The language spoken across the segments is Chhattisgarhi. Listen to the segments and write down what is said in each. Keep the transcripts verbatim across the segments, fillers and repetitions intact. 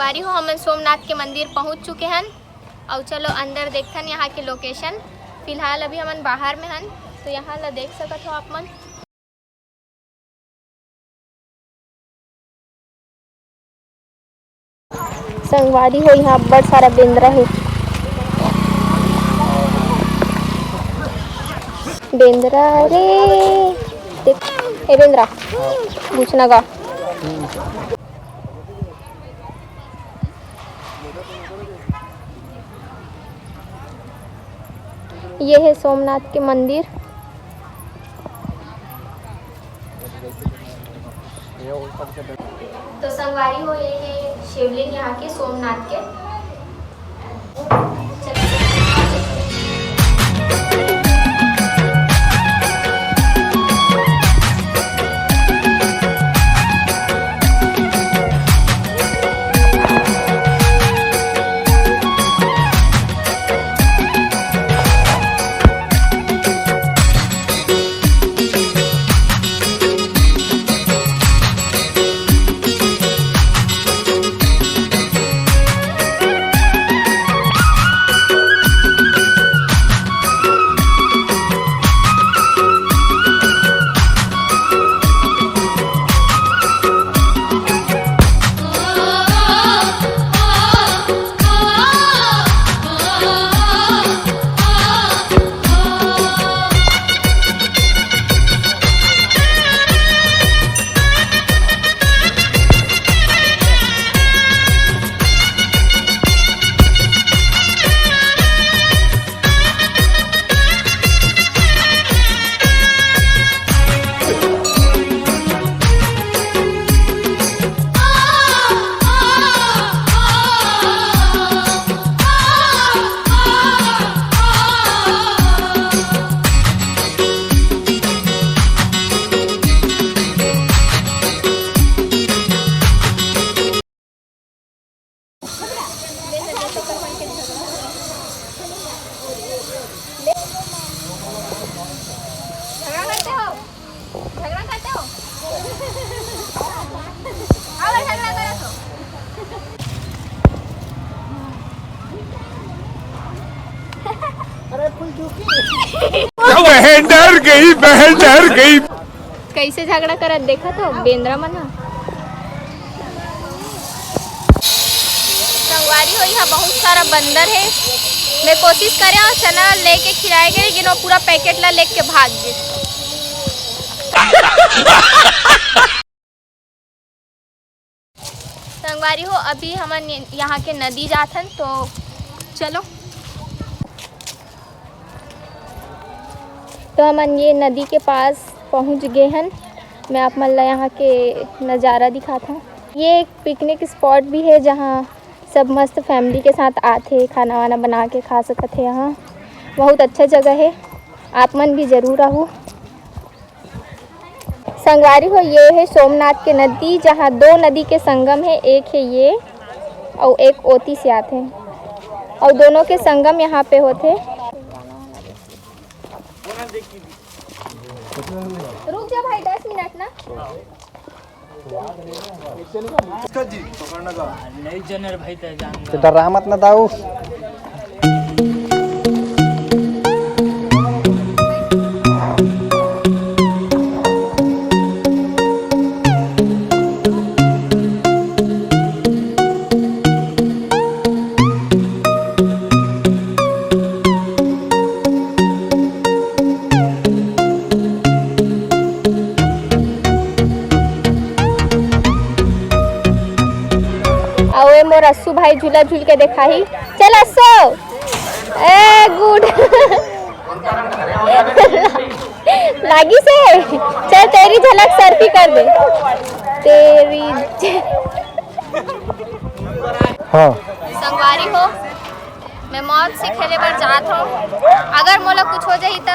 अरे हो, हमन सोमनाथ के मंदिर पहुंच चुके हन। अउ चलो अंदर देखथन यहाँ के location। फिलहाल अभी हमन बाहर में हन, तो यहाँ ला देख सकत हो आप मन। संगवारी हो, यहाँ बड़ सारा बेंदरा हे। बेंदरा रे, देख, ए बेंदरा, पूछना गा। ये है सोमनाथ के मंदिर। तो संगवारी हो, ये है शिवलिंग यहाँ के सोमनाथ के। झगड़ा करते हो? झगड़ा करते हो? अब झगड़ा करो तो। अरे फुल झुकी। बहन डर गई, बहन डर गई। कैसे झगड़ा करत देखत हो बेंदरा मन ह। संगवारी हो, इहाँ बहुत सारा बंदर हे। मैं कोशिश करे हव चना लेके खिलाए के, लेकिन वो पूरा पैकेट ला लेके भाग गे। संगवारी हो, अभी हमन ये, यहाँ के नदी जाथन, तो चलो। तो हमन ये नदी के पास पहुँच गे हन। मैं आप मन ला यहाँ के नज़ारा दिखात हूँ। ये एक पिकनिक स्पॉट भी है, जहाँ सब मस्त फैमिली के साथ आथे, खाना वाना बना के खा सकत हे। यहाँ बहुत अच्छा जगह है, आप मन भी जरूर आहू। संगवारी हो, ये है सोमनाथ के नदी, जहाँ दो नदी के संगम है, एक है ये और एक ओती से आथे, और दोनों के संगम यहाँ पे होथे। रुक जा भाई, दस मिनट ना। इसका जी पकड़ना का। नहीं जनर भाई, ते जान तो डरा मत ना दाऊ। अउ ए मोर अस्सू भाई झूला झूल के देखाही। चल अस्सो, ए गुड। लागी से, चल तेरी झलक सर की कर दे। तेरी झ- हाँ। संगवारी हो, मैं मौत से खेले बर जात हूँ। अगर मोला कुछ हो जाही त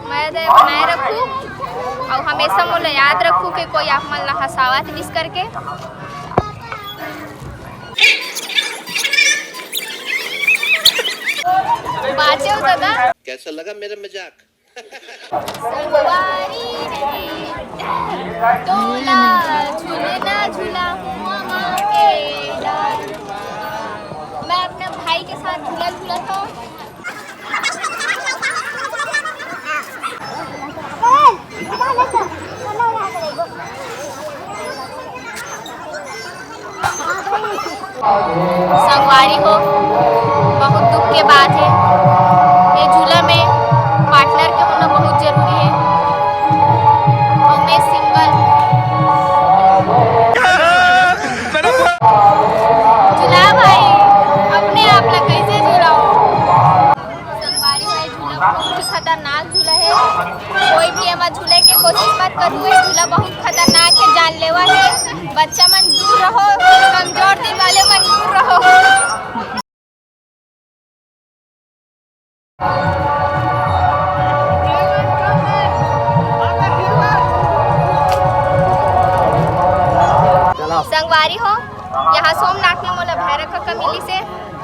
मैं दे बनाए रखू, और हमेशा मोला याद रखू कि कोई आप मन ला हंसावत मिस करके। बाँचे हो दादा। कैसा लगा मेरा मजाक? संगवारी रे, तोला झुलना झुलाहूँ मामा के डार। भाई के साथ झूला झूलत हो। संगवारी हो, बहुत दुख के बात हे, ये झूला में पार्टनर के होना बहुत जरूरी हे। और मैं सिंगल। झूला भाई, अपने आप ला कैसे झूलाओ? संगवारी हो, ये झूला बहुत ही खतरनाक झूला हे। कोई भी एमा झूले के कोशिश मत करू। ये झूला बहुत खतरनाक हे, जानलेवा हे। बच्चा मन दूर रहो, कमजोर दिल वाले मन दूर रहो। संगवारी हो, यहाँ सोमनाथ में मोला भैरव कका मिलिस हे।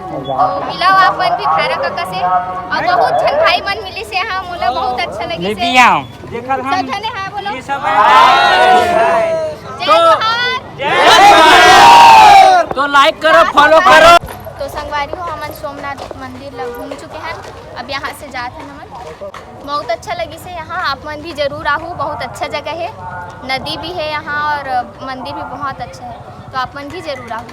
तो मिलव आप मन भी भैरव कका से। और बहुत झन भाई मन मिलिस हे, हाँ, मोला बहुत अच्छा लगिस हे। सब झने हाँ बोलो। जय जोहार। तो like करो, follow करो। तो संगवारी हो, हमन सोमनाथ मंदिर ला घूम चुके हन, अब यहाँ से जात हन हमन। बहुत अच्छा लगिस हे यहाँ, आप मन भी जरूर आहू, बहुत अच्छा जगह हे, नदी भी हे यहाँ और मंदिर भी बहुत अच्छा हे, तो आप मन भी जरूर आहू।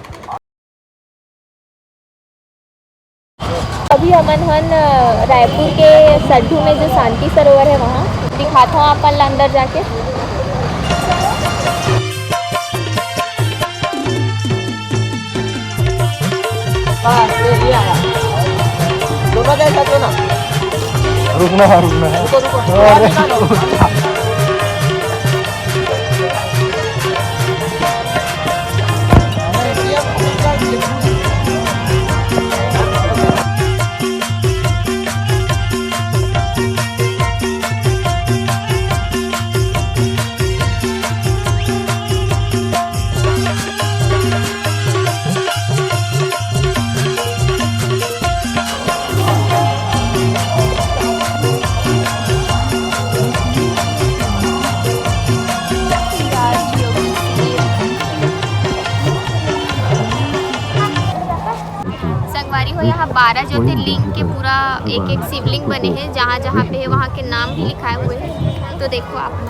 अभी हमन हन, अ, रायपुर के सड्ढू में जो शांति सरोवर हे, वहाँ दिखात हूँ आप मन ला अंदर जाके। हाँ, ये, ये आया। दोनों का एक साथ लो ना। रुकना है, रुकना है। रुको, रुको। अरे। संगवारी हो, यहाँ बारह ज्योतिर्लिंग के पूरा एक एक शिवलिंग बने हे, जहाँ जहाँ पे हे वहाँ के नाम भी लिखाए हुए हे। तो देखो आप मन।